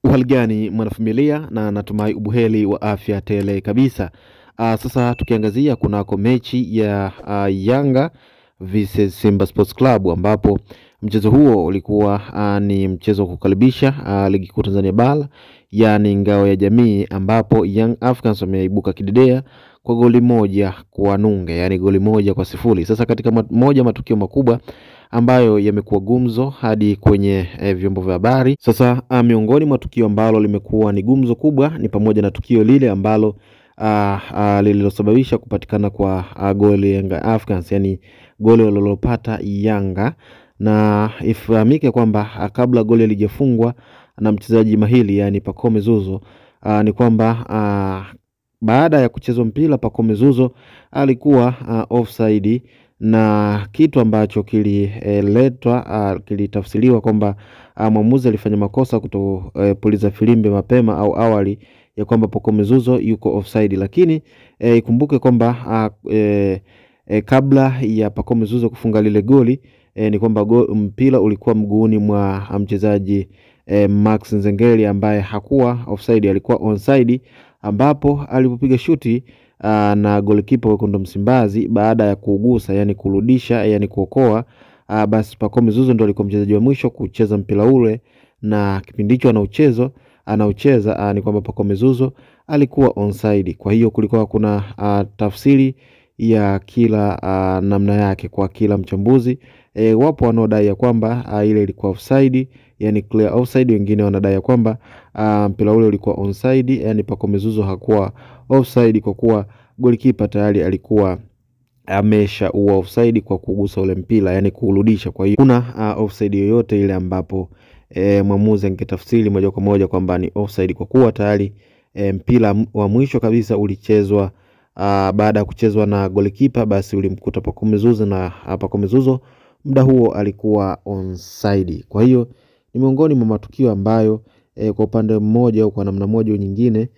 Uhali gani mwanafamilia, na natumai ubuheri wa afya tele kabisa. Sasa tukiangazia kunako mechi ya Yanga vs Simba Sports Club, ambapo mchezo huo ulikuwa ni mchezo wa kukaribisha Ligi Kuu Tanzania Bara, yaani ngao ya jamii, ambapo Young Africans wameibuka kidedea kwa goli 1-0, yaani goli 1-0. Sasa katika moja matukio makubwa ambayo yamekuwa gumzo hadi kwenye vyombo vya habari. Sasa miongoni mwa tukio ambalo limekuwa ni gumzo kubwa ni pamoja na tukio lile ambalo lililosababisha kupatikana kwa goli Yanga Africans, yani goli walilopata Yanga. Na ifahamike kwamba kabla goli lijafungwa na mchezaji mahili, yani Pacome Zuzo, ni kwamba baada ya kuchezwa mpira Pacome Zuzo alikuwa offside, na kitu ambacho kililetwa kilitafsiriwa kwamba mwamuzi alifanya makosa kutopuliza filimbi mapema au awali ya kwamba Pacome Zuzo yuko offside. Lakini ikumbuke kwamba kabla ya Pacome Zuzo kufunga lile goli ni kwamba mpira ulikuwa mguuni mwa mchezaji Max Nzengeli ambaye hakuwa offside, alikuwa onside, ambapo alipopiga shuti na goalkeeper Wekundu Msimbazi baada ya kuugusa, yani kurudisha, yani kuokoa, basi Pacome Zuzo ndo alikuwa mchezaji wa mwisho kucheza mpira ule, na kipindi hicho anaucheza ni kwamba Pacome Zuzo alikuwa onside. Kwa hiyo kulikuwa kuna tafsiri ya kila namna yake kwa kila mchambuzi. Wapo wanaodai ya kwamba ile ilikuwa offside, yani clear offside, wengine wanadai ya kwamba mpira ule ulikuwa onside, yani Pacome Zuzo hakuwa offside kwa kuwa goalkeeper tayari alikuwa amesha uwa offside kwa kugusa ule mpira, yani kuurudisha. Kwa hiyo kuna offside yoyote ile ambapo mwamuzi angetafsiri moja kwa moja kwamba ni offside, kwa kuwa tayari mpira wa mwisho kabisa ulichezwa baada ya kuchezwa na goalkeeper, basi ulimkuta Pacome Zuzo, na Pacome Zuzo muda huo alikuwa onside. Kwa hiyo ni miongoni mwa matukio ambayo kwa upande mmoja au kwa namna moja au nyingine,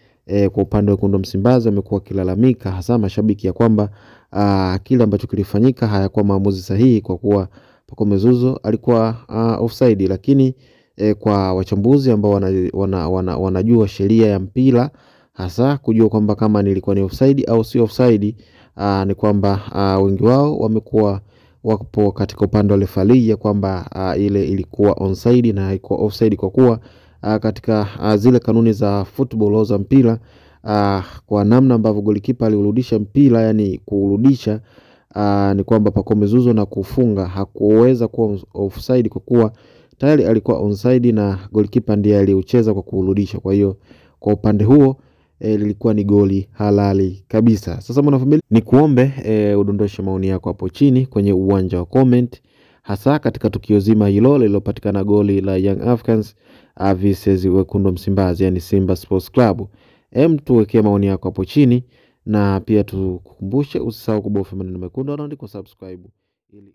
kwa upande wa Wekundu Msimbazi wamekuwa wakilalamika, hasa mashabiki, ya kwamba kile ambacho kilifanyika hayakuwa maamuzi sahihi kwa kuwa Pacome Zuzo alikuwa offside. Lakini kwa wachambuzi ambao wanajua sheria ya mpira, hasa kujua kwamba kama nilikuwa ni offside au si offside, ni kwamba wengi wao wamekuwa wapo katika upande wa refarii ya kwamba ile ilikuwa onside na haikuwa offside, kwa kuwa katika zile kanuni za football au za mpira, kwa namna ambavyo goalkeeper aliurudisha mpira, yani kuurudisha, ni kwamba Pacome Zuzo na kufunga hakuweza kuwa offside kwa kuwa tayari alikuwa onside na goalkeeper ndiye aliyeucheza kwa kuurudisha. Kwa hiyo kwa upande huo lilikuwa ni goli halali kabisa. Sasa mwanafamilia, ni kuombe udondoshe maoni yako hapo chini kwenye uwanja wa comment, hasa katika tukio zima hilo lililopatikana goli la Young Africans vs Wekundu Msimbazi, yani Simba Sports Club. Tuwekee maoni yako hapo chini, na pia tukukumbushe usisahau kubofya maneno mekundu yanayoandikwa subscribe ili